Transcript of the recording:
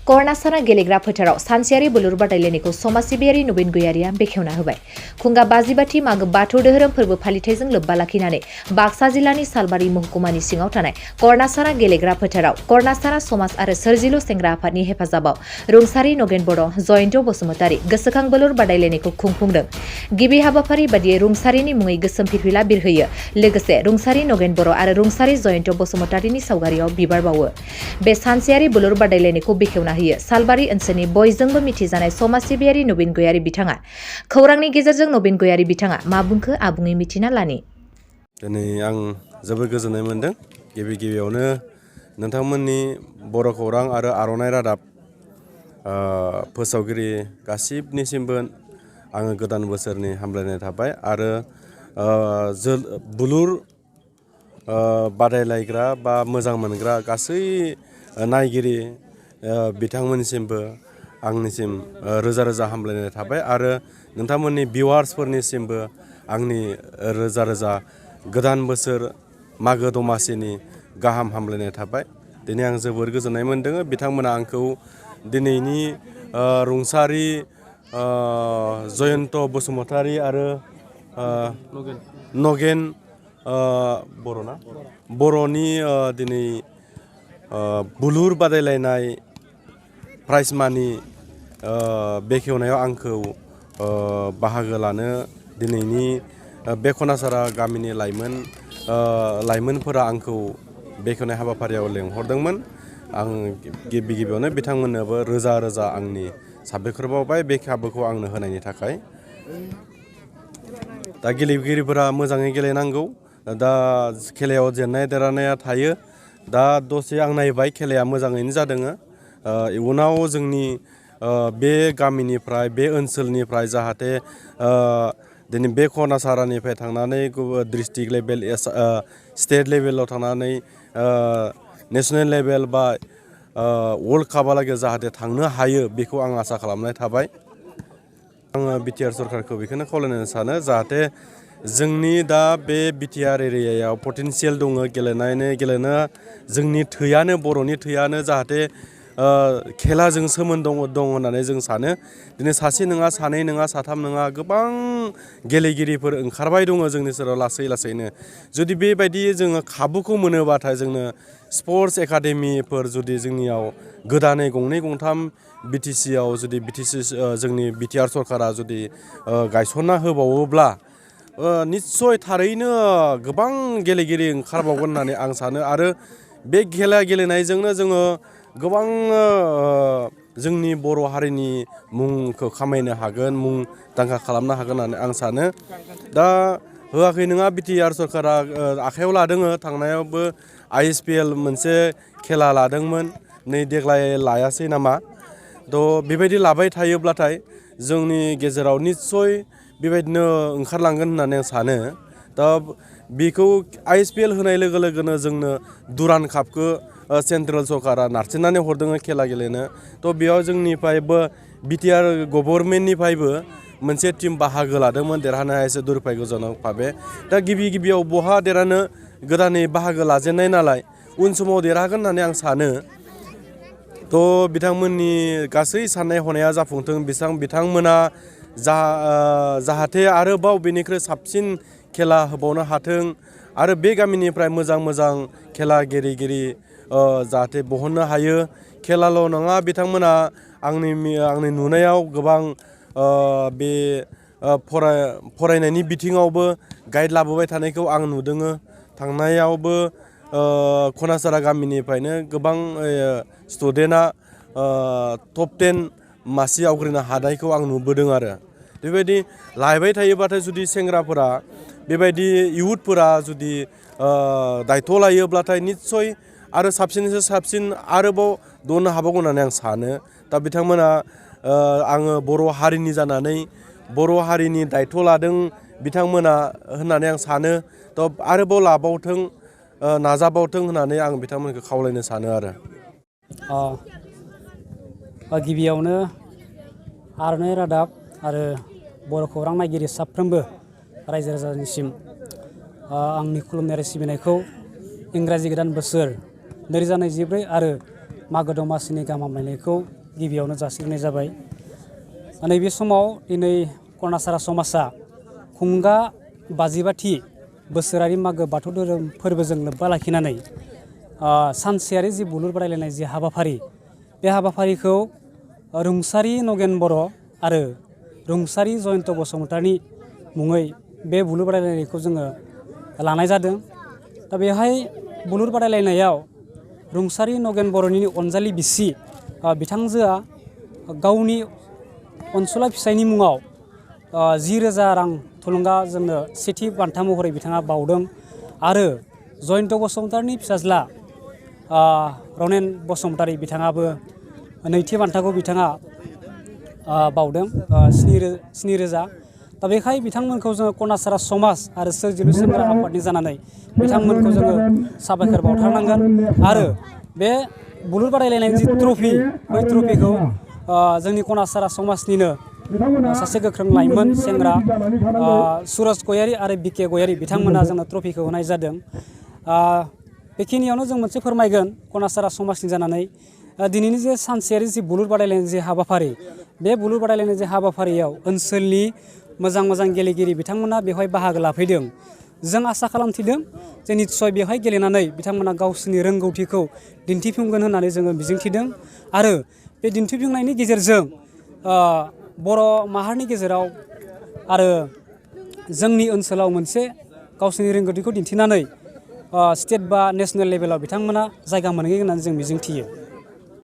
कर्नासारा गेलेग्रा फोथाराव सानसेयारि बोलुर बादायलायनायखौ समाज सिबियारि नबिन गयारिया बेखेवना होबाय। खुंगा बाजिबाथि मागो बाथौ धोरोम फोरबो फालिथायजों लोब्बा लाखिनानै बाक्सा जिल्लानि सालबारि महकुमानि सिङाव थानाय कर्नासारा गेलेग्रा फोथाराव कर्नासारा समाज आरो सोरजिलु सेंग्रा आफादनि हेफाजाबाव रुंसारि नगेन बर', जयन्त बसुमतारी गोसोखां बोलुर बादायलायनायखौ खुंफुंदों। गिबि हाबाफारि बादियै रुंसारिनि मुङै गोसोम फिरफिला बिरहोयो। लोगोसे रुंसारि नगेन बर' आरो रुंसारि जयन्त बसुमतारीनि सावगारियाव बिबार बावो। बे सानसेयारि बोलुर बादायलायनायखौ बेखेवना होयो सालबारि ओनसोलनि बयजोंबो मिथिजानाय समाज सिबियारि नबिन गयारि बिथाङा। खौरांनि गेजेरजों नबिन गयारि बिथाङा मा बुंखो आबुङै मिथिना लानि। दिनै आं जोबोद गोजोननाय मोनदों। गिबियावनो नोंथांमोननि बर' खौरां आरो आर'नाइ रादाब फोसावगिरि गासिबनिसिमबो आङो गोदान बोसोरनि हामलायनाय थाबाय आरो बुलुर बादायलायग्रा बा मोजां मोनग्रा गासै नायगिरि बिथांमोननिसिमबो आंनिसिम रोजा रोजा हामलायनाय थाबाय आरो नोंथांमोननि भिउवार्सफोरनिसिमबो आंनि रोजा रोजा गोदान बोसोर मागो दमासिनि गाहाम हामलायनाय थाबाय। दिनै आं जोबोर गोजोननाय मोन्दों। बिथांमोना आंखौ दिनैनि रुंसारि जयन्त बसुमतारी आरो नगेन बर'नि दिनै बुलुर बादायलायनाय प्राइज मानि बेखेवनायाव आंखौ बाहागो लानो दिनैनि बे कर्नासारा गामिनि लाइमोनफोरा आंखौ बेखेवनाय हाबाफारियाव लेंहरदोंमोन। आं गिबियावनो बिथांमोननोबो रोजा रोजा आंनि साबायखर बावबाय बे खाबुखौ आंनो होनायनि थाखाय। दा गेलेगिरिफोरा मोजाङै गेलेनांगौ। दा खेलायाव जेननाय देरहानाया थायो। दा दसे आं नायबाय खेलाया मोजाङैनो जादों। इयुनाव जोंनि बे गामिनिफ्राय बे ओनसोलनिफ्राय जाहाथे दिनै बे कर्नासारानिफ्राय थांनानै डिस्ट्रिक्ट लेभेल स्टेट लेभेलाव थांनानै नेसनेल लेभेल बा वर्ल्ड कापहालागै जाहाथे थांनो हायो बेखौ आं आसा खालामनाय थाबाय। आङो बिटिआर सरकारखौ बेखौनो खावलायनो सानो जाहाथे जोंनि दा बे बिटिआर एरियायाव पटेनसियेल दङ गेलेनो जोंनि थैयानो बर'नि थैयानो जाहाथे खेलाजों सोमोन्दो दं होननानै जों सानो। दिनै सासे नङा सानै नङा साथाम नङा गोबां गेलेगिरिफोर ओंखारबाय दङ जोंनि सेराव लासैनो। जुदि बेबायदि जोङो खाबुखौ मोनोबाथाय जोंनो स्पर्ट्स एकाडेमिफोर जुदि जोंनियाव गोदानै गंनै गंथाम बिटिसिआव जुदि जोंनि बिटिआर सरकारा जुदि गायसनना होबावोब्ला निस्सय थारैनो गोबां गेलेगिरि ओंखारबावगोन होननानै आं सानो आरो बे खेला गेलेनायजोंनो जोङो गोबां जोंनि बर' हारिनि मुंखौ खामायनो हागोन, मुंदांखा खालामनो हागोन होननानै आं सानो। दा होआखै नङा बिटिआर सरकारा आखायाव लादों। थांनायावबो ISPL मोनसे खेला लादोंमोन। नै देग्लाय लायासै नामा। बेबायदि लाबाय थायोब्लाथाय जोंनि गेजेराव निस्सय बेबायदिनो ओंखारलांगोन होननानै आं सानो। दा बेखौ ISPL होनाय लोगो लोगोनो जोंनो दुरान कापखौ सेन्ट्रेल सरकारा नारसिननानै हरदों खेला गेलेनो। बेयाव जोंनिफ्रायबो बिटिआर गभर्नमेन्टनिफ्रायबो मोनसे टिम बाहागो लादोंमोन देरहानो हायासै दुर्भाग्यजनक भाबे। दा गिबियाव बहा देरहानो गोदानै बाहागो लाजेननाय नालाय उन समाव देरहागोन होननानै आं सानो। बिथांमोननि गासै साननाय हनाया जाफुंथों। बिथांमोना जाहाथे आरोबाव बेनिख्रुइ साबसिन खेला होबावनो हाथों आरो बे गामिनिफ्राय मोजां खेला गेलेगिरि जाहाथे बहननो हायो। खेलाल' नङा बिथांमोना आंनि नुनायाव गोबां बे फरायनायनि बिथिङावबो गाइड लाबोबाय थानायखौ आं नुदों। थांनायावबो कर्नासारा गामिनिफ्रायनो गोबां स्टुडेन्टआ टप 10 मासि आवग्रिनो हानायखौ आं नुबोदों आरो। बेबायदि लायबाय थायोबाथाय जुदि सेंग्राफोरा बेबायदि इयुथफोरा जुदि दायथ' लायोब्लाथाय निस्सय आरो साबसिननिफ्राय साबसिन आरोबाव दौनो हाबावगोन होननानै आं सानो। दा बिथांमोना आङो बर' हारिनि जानानै बर' हारिनि दायथ' लादों बिथांमोना होननानै आं सानो। आरोबाव लाबावथों नाजाबावथों होननानै आं बिथांमोनखौ खावलायनो सानो आरो। गिबियावनो आर'नाइ रादाब आरो बर' खौरां नायगिरि साफ्रोमबो रायजो राजानिसिम आंनि खुलुमनाय आरो सिबिनायखौ इंराजि गोदान बोसोर 2024 आरो मागो दमासिनि गाहाम हामलायनायखौ गिबियावनो जासिग्रोनाय जाबाय। नैबे समाव दिनै कर्नासारा समाजा खुंगा 52थि बोसोरारि मागो बाथौ धोरोम फोरबोजों लोब्बा लाखिनानै सानसेयारि जि बुलुर बादायलायनाय जि हाबाफारि, बे हाबाफारिखौ रुंसारि नगेन बर' आरो रुंसारि जयन्त बसुमतारिनि मुङै बे बुलुर बादायलायनायखौ जोङो लानाय जादों। दा बेवहाय बुलुर बादायलायनायाव रुंसारि नगेन बर'नि अनजालि बिसि बिथांजोआ गावनि अनसुला फिसायनि मुङाव 10,000 रां थुलुंगा जोंनो सेथि बान्था महरै बिथाङा बावदों आरो जयन्त बसुमतारिनि फिसाज्ला रनेन बसुमतारि बिथाङाबो नैथि बान्थाखौ बिथाङा बावदों 7,000। दा बेखाय बिथांमोनखौ जोङो कर्नासारा समाज आरो सोरजिलु सेंग्रा आफादनि जानानै बिथांमोनखौ जोङो साबायखर बावथारनांगोन आरो बे बुलुर बादायलायनायनि जि ट्रफि, बै ट्रफिखौ जोंनि कर्नासारा समाजनिनो सासे गोख्रों लाइमोन सेंग्रा सुरज गयारि आरो बिके गयारि बिथांमोना जोंनो ट्रफिखौ होनाय जादों। बेखिनियावनो जों मोनसे फोरमायगोन कर्नासारा समाजनि जानानै दिनैनि जे सानसेयारि जि बुलुर बादायलायनाय जि हाबाफारि, बे बुलुर बादायलायनाय जि हाबाफारियाव ओनसोलनि मोजां मोजां गेलेगिरि बिथांमोना बेवहाय बाहागो लाफैदों। जों आसा खालामथिदों जे निस्सय बेवहाय गेलेनानै बिथांमोना गावसोरनि रोंगौथिखौ दिन्थिफुंगोन होननानै जोङो मिजिंथिदों आरो बे दिन्थिफुंनायनि गेजेरजों बर' माहारिनि गेजेराव आरो जोंनि ओनसोलाव मोनसे गावसोरनि रोंगौथिखौ दिन्थिनानै स्टेट बा नेसनेल लेभेलाव बिथांमोना जायगा मोनहैगोन होननानै जों मिजिंथियो।